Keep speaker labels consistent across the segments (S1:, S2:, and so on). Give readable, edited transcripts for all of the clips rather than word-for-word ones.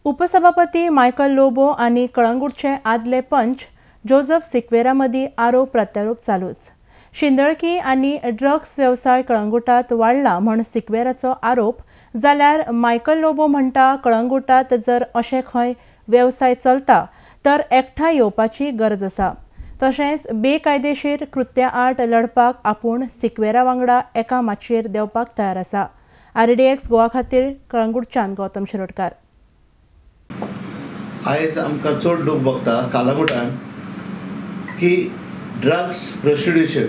S1: उपसभापती मायकल लोबो आनी कळंगूटचे आदले पंच जोजफ सिक्वेरा मदीं आरोप प्रत्यारोप चालूच. शिंदळकी आनी ड्रग्स वेवसाय कळंगूटात वाडला म्हण सिक्वेराचो आरोप, जाल्यार मायकल लोबो म्हणटा कळंगूटात जर अशें खंय वेवसाय चलता तर एकठांय येवपाची गरज आसा. तशेंच बेकायदेशीर कृत्या आड लढपाक आपूण सिक्वेरा वांगडा एका माचयेर देंवपाक तयार आसा. आरडीएक्स गोवा खातीर कळंगूटच्यान गौतम शिरोडकार.
S2: आयज आमकां चड दूख भोगता कालांगुटान की ड्रग्स प्रोस्टिट्यूशन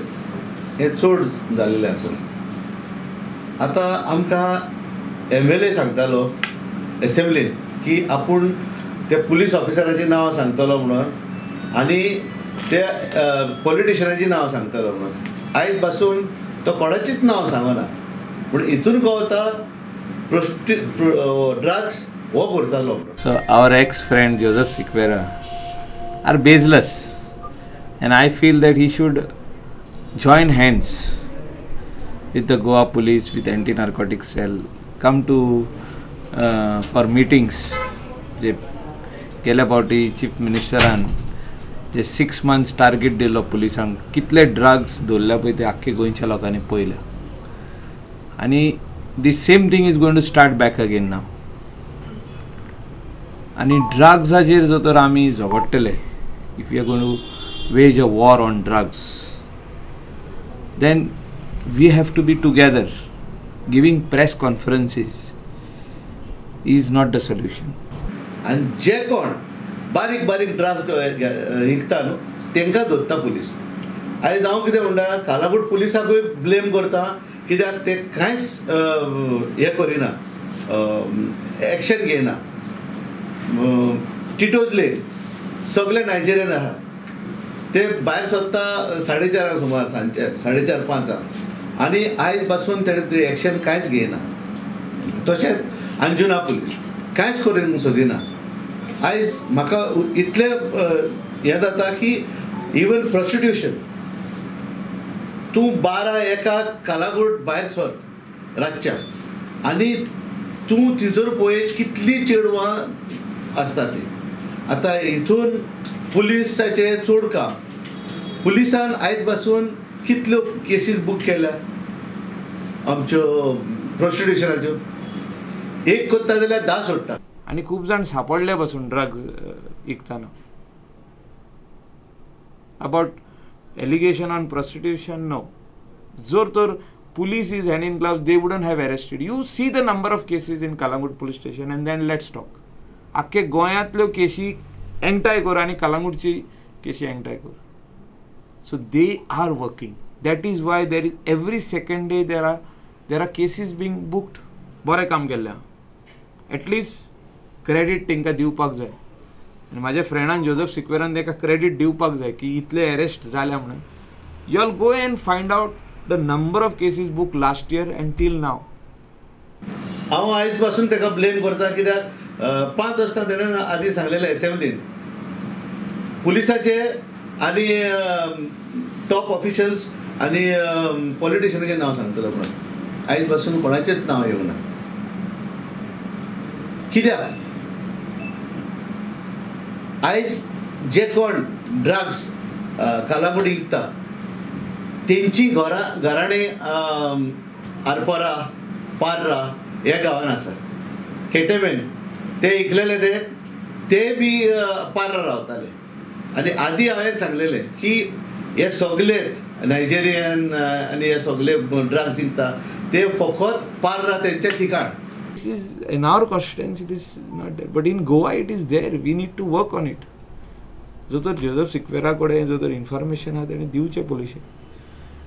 S2: हें चड जाल्लें आसा. आतां आमकां एमएलए सांगतालो एसेंब्लीन की आपूण त्या पुलीस ऑफिसराचीं नांवां सांगतलो म्हणून आनी ते पॉलिटिशनाचीं नांवां सांगतलो म्हणून. आयज पासून तो कोणाचीच नांव सांगना, पूण हितून कळटा ड्रग्स हो करतालो.
S3: So our ex friend Joseph Sequeira are baseless and I feel that he should join hands with the Goa police, with anti narcotic cell, come to for meetings. जे गेल्या फावटी चीफ मिनिस्टरान जे 6 मंथ्स टार्गेट दिलो पुलिसांक, कितले drugs दवरल्या पळय ते आख्खे गोंयच्या लोकांनी पळयल्या. आनी the same thing is going to start back again now. आनी ड्रग्साचेर जर तर आमी झगडटले, if you are going to wage a war on drugs, then we have to be together. Giving press conferences is not the solution.
S2: आनी जे कोण बारीक बारीक drugs विकता न्हू तांकां धरता पुलीस. आयज हांव कितें म्हणटा, कालांगूट पुलिसाकूय ब्लेम करता कित्याक ते कांयच हें करिना, एक्शन घेयना. टिटोज लेन सगळे नायजेरियन आहा, ते भायर सोदता 4:30 सुमार, सांजचे 4:30 5 आनी आयज पासून तेणें ते एक्शन कांयच घेयना. तशेंच अंजुना पुलीस कांयच करूंक सोदिना. आयज म्हाका इतलें हें जाता की इवन प्रोस्टिट्यूशन, तूं 12-1 कालांगूट भायर सर रातच्या आनी तूं थंयसर पळय कितलीं चेडवां आसता ती. आतां हितून पुलिसाचें चड काम, पुलिसान आयज पासून कितल्यो केसीस बूक केल्या आमच्यो प्रोस्टिट्युशनाच्यो, एक करता जाल्यार 10 सोडटा.
S3: आनी खूब जाण सापडले पासून ड्रग्स विकतना. About allegation on prostitution, no. जर तर police is hand in glove, they wouldn't have arrested. You see the number of cases in Calangute police station and then let's talk. आख्खे गोंयांतल्यो केशी एकठांय कर आनी कळंगूटची केशी एकठांय कर. So they are working. That is why there is every second day there are cases being booked. बरें काम केल्लें आहा, एटलिस्ट क्रेडीट तांकां दिवपाक जाय. आनी म्हाज्या फ्रेंडान जोजफ सिक्वेरान ताका क्रेडीट दिवपाक जाय की इतले अरेस्ट जाल्या म्हणून. You all go and find out the number of cases book last year and till now.
S2: हांव आयज पासून ताका ब्लेम करता कित्याक 5 वर्सां तेणें आदीं सांगलेलें एसेंब्लीन पुलिसाचे आनी टॉप ऑफिशियल्स आनी पॉलिटिशनाचें नांव सांगतलो म्हणून. आयज पासून कोणाचेंच नांव येवंक ना. कित्याक आयज जे कोण ड्रग्स कालांगूट विकता तेंची घरां घराणें आरपोरा पार्रा ह्या गांवान आसा. केटेमेन ते इकलेले ते बी पार्रा रावताले. आनी आदी हांवें सांगलेलें की हे सगळे नायजेरियन आनी हे सगळे ड्रग्स विकता ते फकत पार्रा तेंचें ठिकाण.
S3: This is in our constituency, this is not there, but in Goa it is there. We need to work on it. जो तर जोजफ सिक्वेरा कडेन जो तर इन्फॉर्मेशन आहा तेणें दिवचें पुलिशेक,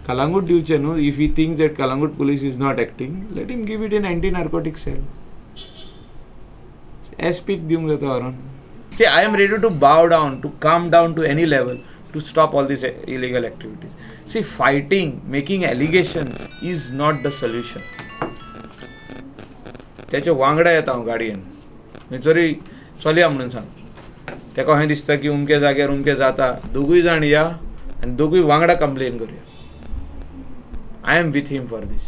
S3: कळंगूट दिवचें न्हू. If he thinks that Calangute police is not acting, let him give it in anti narcotic cell. S peak दिवंक जाता व्हरोन. See, I am ready to bow down, to come down to any level to stop all these illegal activities. See, fighting, making allegations is not the solution. त्याच्या वांगडा येता हांव गाडयेन, जरी चलया म्हणून सांग ताका अशें दिसता की उमके जाग्यार उमके जाता, दोगूय जाण या आनी दोगूय वांगडा कंप्लेन करुया. I am with him for this.